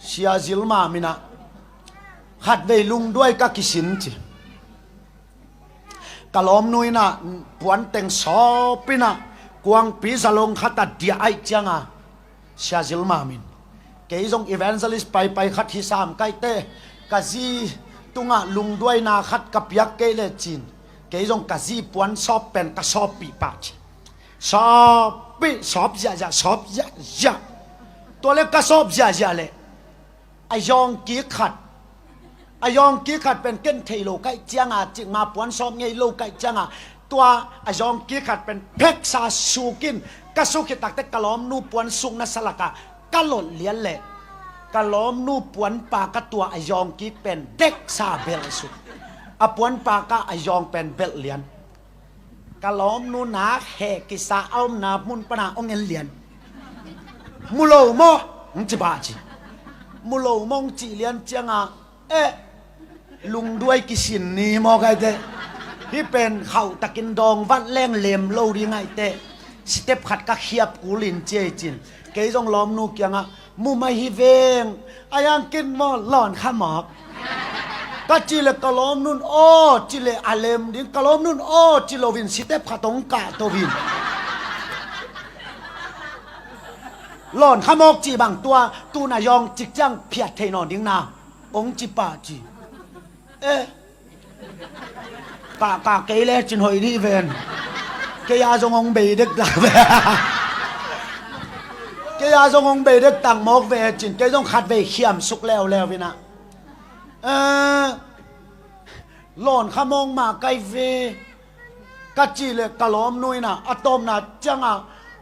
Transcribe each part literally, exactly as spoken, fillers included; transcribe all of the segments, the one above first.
Sia Zilma minah khatvei lungduai ka kisin ci. Ka lawmnu inah puanteng sawp inah kuangpi zalong khat a diah aih cianga Sia Zilma min kei zong evangelist paipai khat hi sam kaite, ka zi tungah lungduaina khat ka piak kei le cin kei zong ka zi puan sawp pen ka sawppih pah ci. Sawppih, sawp ziahziah, sawp ziahziah. Tua le ka sawp ziahziah le a zawngkik khat, a zawngkik khat pen ken thei lo kaih cianga, cikma puan sawp ngei lo kaih cianga, tua a zawngkik khat pen pheksa sukin ka suk khit takte ka lawmnu puan sukna salakah ka lot lian le ka lawmnu puanpa ka tua a zawngkik pen deksa belh suk. A puanpa ka a zawng pen belh lian. Ka lawmnu nak heh kisa a omna mun pana ong en lian. Mu lo maw? Hong ci pah ci. Mu lo maw hong cih lian cianga, eh, lungduai kisin ni maw kaite. Hih pen khauhtakin dawng vat leng lem lo ding aite. Sitep khat ka khiap kulin ci ei cin kei zong lawmnu kiangah mu mah hi veng, a yangkin maw lawn kha mawk. Ka cih le ka lawmnun aw cih le a lem ding, ka lawmnun aw cih loin sitep khat hong kah to in. Lawn kha mawk cih bang tua tun a zawng cik ciang phiat thei nawn ding na hong ci pah ci. Eh, kah kah kei le cin hoih dih ven. Kei a zong hong bei dektak ve. Kei a zong hong bei dektak mawk ve cin kei zong khatvei khiam suk leuleu inah, eh, lawn kha mawk mah kai ve. Ka cih le ka lawmnu inah a tawpna cianga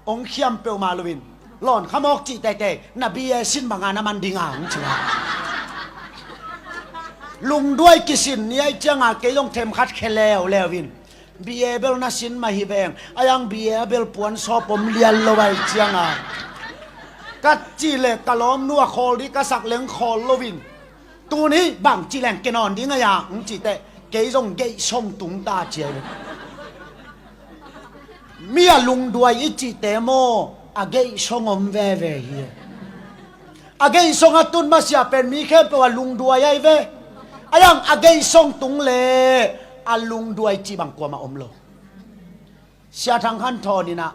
hong khiam peuhmah loin lawn kha mawk cih teitei, na B A sin banga na man dinga hong ci a. Lungduai kisin ni aih cianga kei zong themkhat khia leuleu in B A bel na sin mah hi veng, a yang B A a bel puan sawp om lian lo aih cianga ka cih le ka lawmnu a khawl dih ka sak leng khawl loin tuni bang ci leng ke nawn ding a ya hong cite kei zong geih song tung ta ci ai ve. Mi a lungduai i cihte maw a geih song om veve hi. A geih song a tun masiah pen mi khempeuh a lungduai ai ve. A yang a geih song tung le a lungduai cih bang kuamah om lo. Sia Thang Khan Thawn inah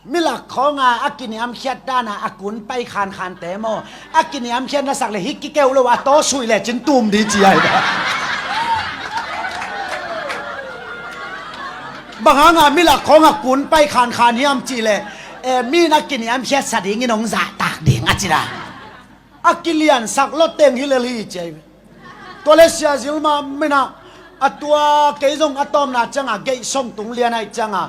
milak khawnga a kiniamkhiat dana a kun pai khankhante maw a kiniamkhiat na sak le hih kikeuh lo a taw suih le cin tum di ci ai. Bang hanga milak khawnga kun pai khankhan hiam cih le, eh, mi na kiniamkhiat sa dingin hong zahtak ding a ci da. A kiliansak loteng hi lel hi ci ai ve. Tua le Sia Zilma minah a tua kei zong a tawpna cianga geih song tung lian aih cianga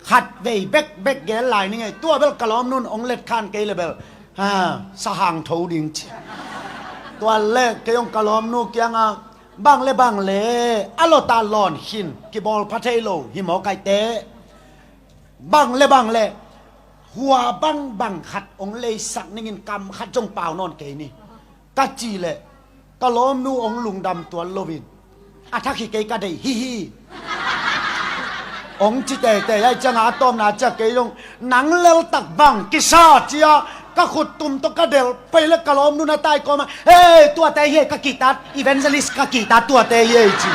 khatvei bekbek gel lai ni ngei. Tua bel ka lawmnun hong letkhan kei le bel, ha, sahang tho ding ci. Tua le kei zong ka lawmnu kianga bang le bang le a lota lawn khin kibawl pha thei lo hi maw kaite. Bang le bang le hua bangbang khat hong leisak ningin kam khat zong pau nawn kei ni ka cih le ka lawmnu hong lungdam tuan loin a thak hi kei ka deih hihi hong ci teitei ai cianga a tawpna ciah kei zong nang leltak bang kisa cia ka khut tum tawh ka delh pai le ka lawmnu na tai kawma hei tuate hi ei ka kihtat evangelist ka kihtat tuate hi ei ci.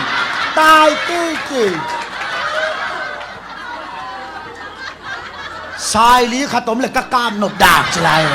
Tai titi. Saili khat om le ka kap nop dak ci lai.